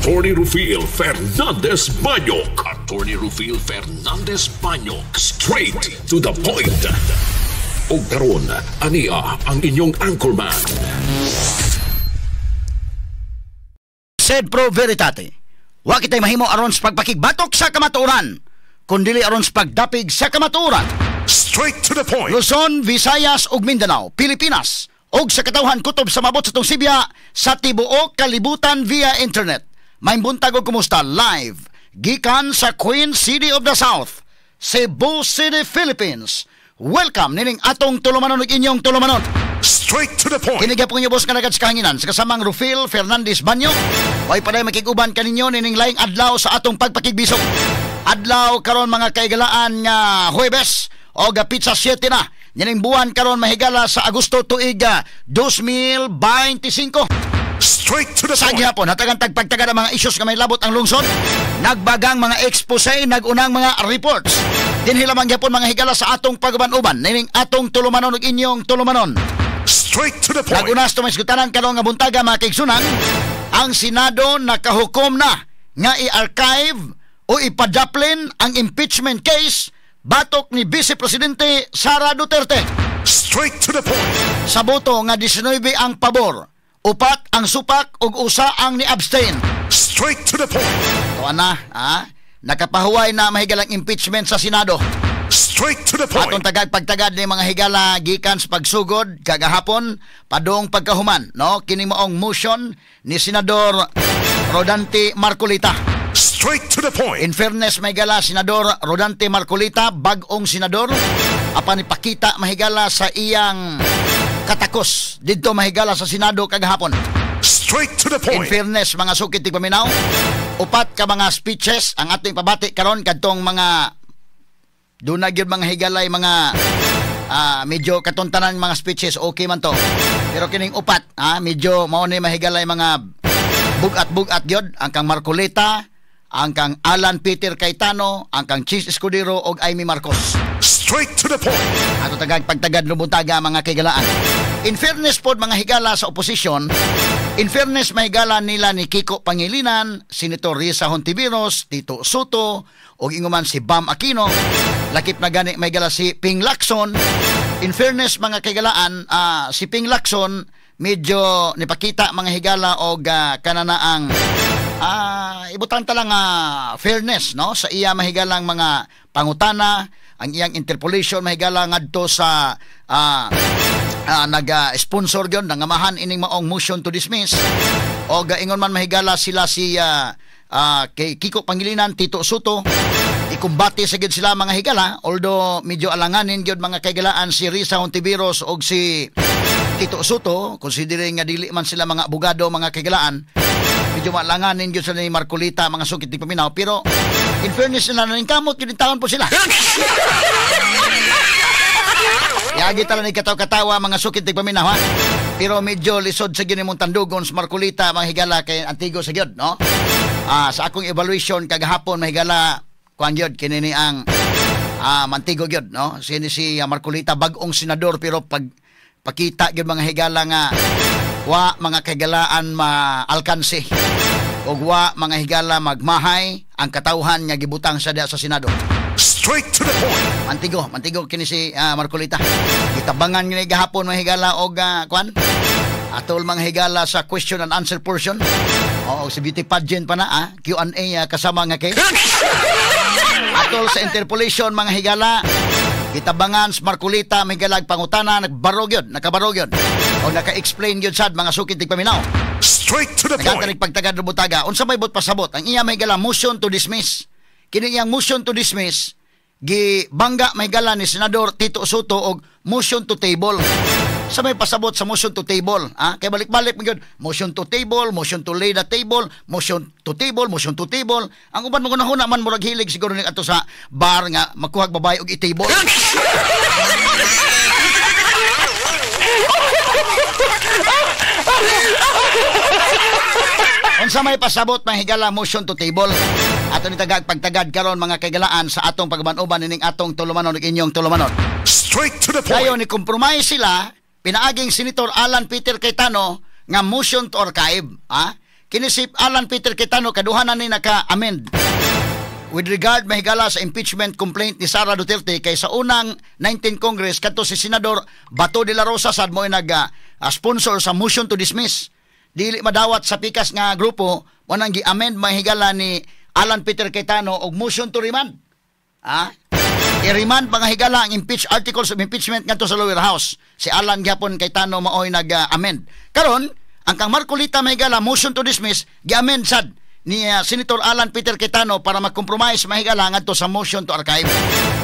Attorney Rufil Fernandez Banyok. Attorney Rufil Fernandez Banyok. Straight to the point. Og karon, ania ang inyong anchorman. Sed pro veritate. Wa kitay mahimo aron sa pagpakigbatok sa kamatuoran, kundili aron sa pagdapig sa kamatuoran. Straight to the point. Luzon, Visayas ug Mindanao, Pilipinas ug sa katawhan kutob sa mabot sa tong sibya sa tibuok kalibutan via internet. Maayong buntag ug kumusta live gikan sa Queen City of the South, Cebu City, Philippines. Welcome nining atong tulumanon ug inyong tulumanon. Straight to the point. Kini gyapon inyong boss nga nagad sa kahanginan sa kasamang Rufil Fernandez Banyo. Way paday makig-uban kaninyo nining laing adlaw sa atong pagpakigbisog. Adlaw karon mga kaigalaan nga Huwebes o petsa 7 na nining buwan karon mahigala sa Agosto tuig 2025. Straight to the Sa point. gihapon, hatagan tagpagtaga ng mga issues nga may labot ang lungsod, nagbagang mga expose, nagunang mga reports. Dinhi lamang gihapon mga higala sa atong pag-uban-uban nining atong tulumanon ug inyong tulumanon. Straight to the point. Nagunas tumay sgutanan karon nga buntaga mga kaigsunan, ang Senado nakahukom na nga i-archive o ipadaplin ang impeachment case batok ni Vice Presidente Sara Duterte. Straight to the point. Sa boto nga 19 ang pabor, 4 ang supak ug 1 ang ni-abstain. Straight to the point. Tuwa na, ha? Nakapahuway na mahigalang impeachment sa Senado. Straight to the point. Atong tagag pagtagad ni mga higala gikan sa pagsugod kagahapon padung pagkahuman, no? Kini maong motion ni Senador Rodante Marcoleta. Straight to the point. In fairness mahigala Senador Rodante Marcoleta, bag-ong senador, apan ipakita mahigala sa iyang katakos didto mahigala sa Senado kagahapon. Straight to the In point. fairness mga sukit tigpaminaw, 4 ka mga speeches ang ating pabati karon kadtong mga doon na gyud mga higalay mga medyo katuntanan mga speeches, okay man to. Pero kining 4, medyo mao ni mahigalay mga bugat-bugat gyud ang kang Marcoleta, ang kang Alan Peter Cayetano, ang kang Chiz Escudero og Imee Marcos. Straight to the point. Ato tagag pagtagad lubuntaga mga kaigalaan. In fairness pod mga higala sa oposisyon, in fairness mahigala nila ni Kiko Pangilinan, Senator Risa Hontiveros, Tito Sotto, og inguman si Bam Aquino, lakip na gani mahigala si Ping Lacson. In fairness mga kaigalaan, si Ping Lacson medyo nipakita mga higala og kananaang ibutan ta lang fairness, no, sa iya mahigalang mga pangutana, ang iyang interpolation mahigala ngadto sa nag-sponsor gyud nangamahan ining maong motion to dismiss. Og ingon man mahigala sila si kay Kiko Pangilinan, Tito Sotto, ikumbate sa gyud sila mga higala, although medyo alanganin gyud mga kaigalaan si Risa Hontiveros og si Tito Sotto, considering nga dili man sila mga abogado mga kaigalaan, medyo malanganin gyud sila ni Marcoleta mga sukit di paminaw, pero in fairness nila naningkamot gyud taon po sila. Yagi tala ni kataw-katawa mga sukit di paminaw, ha? Pero medyo lisod sa gyud imong tandugon sa Marcoleta mga higala kay Antigo sa gyud, no? Sa akong evaluation kagahapon mahigala kuan gyud kini ni ang Mantigo gyud, no? Sini si Marcoleta bag-ong senador pero pag pakita gyud mga higala nga wa mga kaigalaan maalkanse ug wa mga higala magmahay ang katawhan nga gibutang sa diha sa Senado. Straight to the point. Mantigo, mantigo kini si Marcoleta. Gitabangan gini gahapon mga higala og kuan atol mga higala sa question and answer portion. Oo, si beauty pageant pa na, Q&A kasama nga kay. Atol sa interpolation mga higala, gitabangan sa Marcoleta mga higala pangutana, nagbarog yun, nakabarog yun. O naka-explain yun sad mga sukit tigpaminaw. Straight to the point. Nagkatanig pagtagad rubutaga, unsa may bot pasabot ang iya may higala motion to dismiss. Kini iyang motion to dismiss gibangga may higala ni Senador Tito Sotto og motion to table. Sa may pasabot sa motion to table, ha? Kay balik-balik man gyud, motion to table, motion to lay the table, motion to table, motion to table. Ang uban mo gunahuna man murag hilig siguro ni ato sa bar nga makuhag babae og i-table. Unsa may pasabot mga higala motion to table? Ato ni tagag pagtagad karon mga kaigalaan sa atong pagban-uban nining atong tulumanon ug inyong tulumanon. Straight to the point. Dayon ni compromise sila pinaaging Senator Alan Peter Cayetano nga motion to archive, ha? Kini si Alan Peter Cayetano kaduha na ni naka-amend with regard, mahigala, sa impeachment complaint ni Sara Duterte, kay sa unang 19 Congress kadto si Senador Bato de la Rosa sad mo nag sponsor sa motion to dismiss. Dili madawat sa pikas nga grupo, mo nang gi-amend, mahigala, ni Alan Peter Cayetano og motion to remand. Ah? I-remand, mga higala, ang impeach articles of impeachment ngadto sa lower house. Si Alan gyapon Cayetano maoy nag-amend. Karon, ang kang Marcoleta, mahigala, motion to dismiss, gi-amend sad ni Senator Alan Peter Cayetano para mag-compromise, mahigala, ngadto sa motion to archive.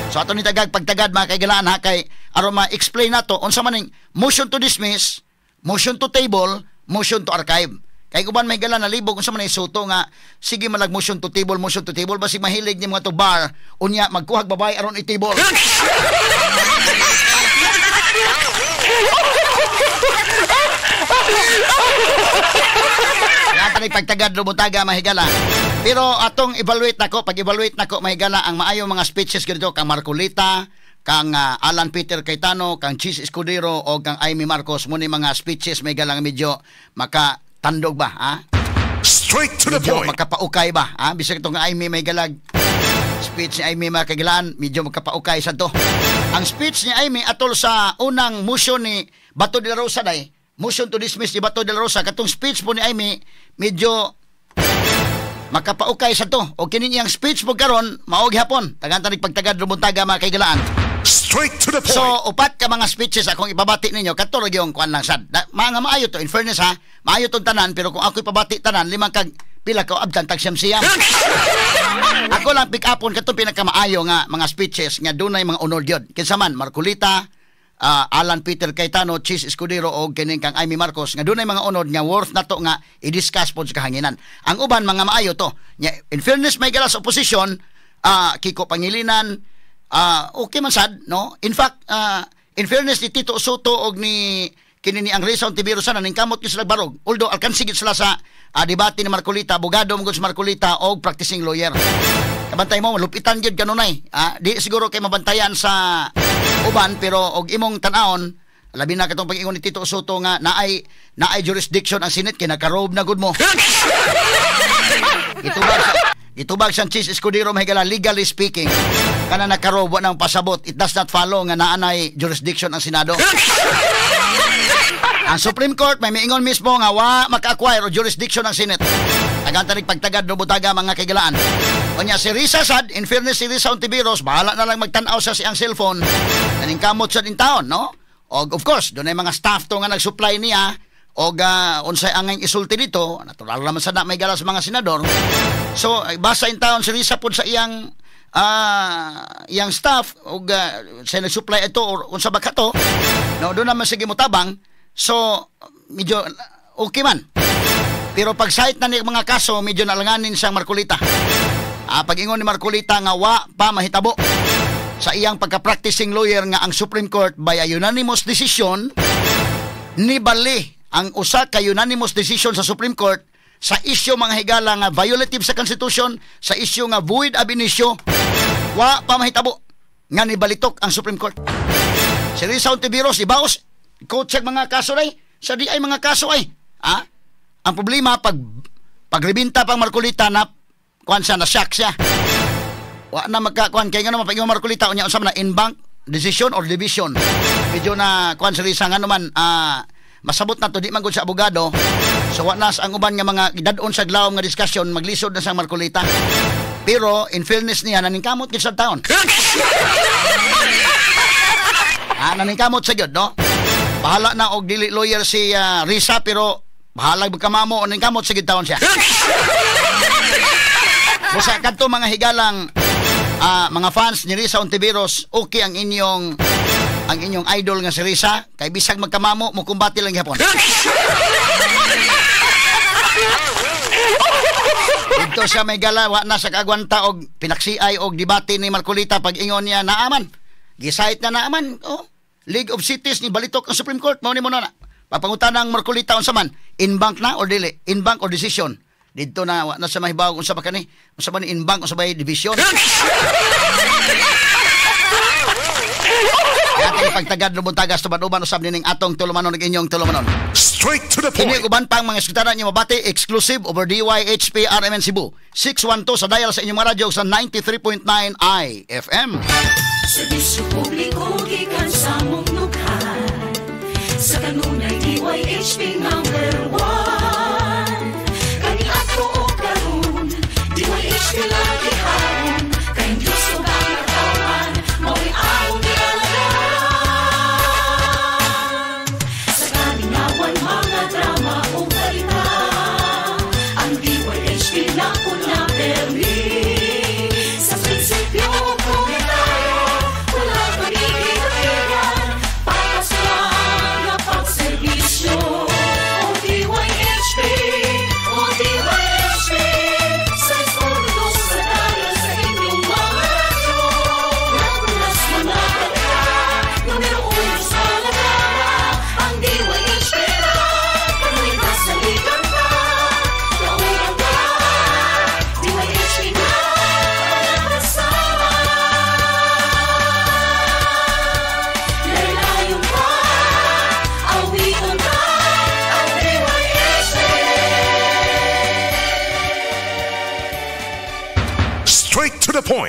So ato ni tagag pagtagad, mga kaigalaan, ha, kay aron ma-explain nato unsa man ning motion to dismiss, motion to table, motion to archive. Kay uban, may gala, nalibog unsa man ay suto nga sige malag motion to table, motion to table, basig mahilig ni mga to bar unya magkuhag babae aron i-table. Lahat ni pagtagad lumutaga, mahigala. Pero atong evaluate nako, pag evaluate nako, mahigala, ang maayo mga speeches ganito kang Marcoleta, kang Alan Peter Cayetano, kang Chiz Escudero o kang Imee Marcos mo ni mga speeches, may galang medyo makatandog ba, ha? Straight to the Medyo point. Makapaukay ba, ha? Bisag itong Imee, may galag speech ni Imee, mga kagilaan, medyo makapaukay sa to. Ang speech ni Imee atol sa unang motion ni Bato de la Rosa day, motion to dismiss ni Bato de la Rosa, katong speech po ni Imee medyo makapaukay sa to. O kini niyang speech po karon mao gihapon. Tagan tanig pagtagad rumuntaga, mga kaigalaan. Straight to the point. So, upat ka mga speeches akong ipabati ninyo, kadto ra gyud kuan lang sad. Da, mga maayo to, in fairness ha, maayo tong tanan, pero kung ako ipabati tanan, limang kag pila ka abdan tag siyam siyam. Ako lang pick upon katong pinakamaayo nga mga speeches nga dunay mga unod gyud. Kinsa man, Marcoleta, Alan Peter Cayetano, Chiz Escudero o kining kang Imee Marcos nga dunay mga unod nga worth nato nga i-discuss pod sa kahanginan. Ang uban mga maayo to. Nya, in fairness, may galas opposition, Kiko Pangilinan, okay man sad, no? In fact, in fairness ni Tito Sotto og ni kini ni ang Risa Hontiveros sana ning kamot gyud sila barog. Although alkansi gyud sila sa debate ni Marcoleta, abogado mo gud si Marcoleta og practicing lawyer. Kabantay mo, lupitan gyud kanunay. Di siguro kay mabantayan sa uban, pero og imong tan-awon, labi na katong pag-ingon ni Tito Sotto nga naay jurisdiction ang Senate kay nakarobe na gud mo. Gitubag sa Chiz Escudero, mahigala, legally speaking, kana nakarobe wa nang pasabot, it does not follow nga naanay jurisdiction ang Senado. Ang Supreme Court may miingon mismo nga wa maka-acquire o jurisdiction ang Senate. Tagan tanig pagtagad no butaga, mga kaigalaan. Unya si Risa sad, in fairness si Risa Hontiveros, bahala na lang magtan-aw sa siyang cellphone. Naning kamot sa din taon, no? Og of course, dunay mga staff to nga nag-supply niya og unsay angay isulti dito, natural naman sa na may gala sa mga senador. So, basa in taon si Risa pod sa iyang staff og sa nag-supply ito or unsa ba ka to, no, doon naman sige motabang. So, medyo okay man. Pero pag cite na ni mga kaso, medyo nalanganin siyang Marcoleta. Pag ingon ni Marcoleta nga wa pa mahitabo sa iyang pagka-practicing lawyer nga ang Supreme Court by a unanimous decision nibali ang usa ka unanimous decision sa Supreme Court sa isyu, mga higala, nga violative sa Constitution, sa isyu nga void ab initio, wa pa mahitabo nga nibalitok ang Supreme Court. Si Risa Hontiveros, ibaos, coach mga kaso day, sa di ay mga kaso ay. Ah? Ang problema, pag pagrebinta pang Marcoleta na kuan siya, na shock siya. Wa na magka kuan kay ngano man pag Marcoleta unya unsa man na, en banc decision or division. Medyo na kuan si Risa nga naman masabot na to, di man gud sa abogado. So wa na sa ang uban nga mga gidad-on sa glawom nga discussion, maglisod na sang Marcoleta. Pero in fairness niya, naningkamot gid sa taon. Naningkamot sa gyud, no? Bahala na og dili lawyer si Risa, pero bahala magkamamo, naningkamot sa gyud taon siya. Busa kadto mga higalang mga fans ni Risa Hontiveros, okay ang inyong idol nga si Risa kay bisag magkamamo mo kumbati lang gihapon. Dito siya may gala, wa na sa kaagwanta og pinaksiay og debate ni Marcoleta pag ingon niya naaman. Gisait na naaman. Oh, League of Cities ni balitok ang Supreme Court mao ni mo na. Papangutan ang Marcoleta unsa man, en banc na or dili, en banc or decision. Didto na wa na sa mahibaw unsa ba kani? Unsa ba ni en banc, unsa ba ni division? Atong pagtagad lubuntaga sa tuban-uban usab nining atong tulumanon ug inyong tulumanon. Straight to the Kini point. Uban pang mga eskutada niyo mabati exclusive over DYHP RMN Cebu. 612 sa dial sa inyong mga radyo sa 93.9 IFM. Serbisyo publiko gikan sa mong nukhan. Sa kanunay, DYHP number 1. Kaniadto ug karon, DYHP lagi haron. Kay Diyos ug ang katawhan, mao'y among gialagaran. Sa kalingawan, mga drama o balita, ang DYHP na una permi. Sa prinsipyo komunitario, wala pagiging. Patas lang na pagserbisyo. O DYHP, o DYHP, sa dos sa dial sa inyong mga radyo. Nagulas mga balita, numero 1 sa lagana, ang DYHP na, kanunay kasaligan ka, kauban ka, DYHP na, kasama. Laylayon ka, awiton ka, ang DYHP. Straight to the point.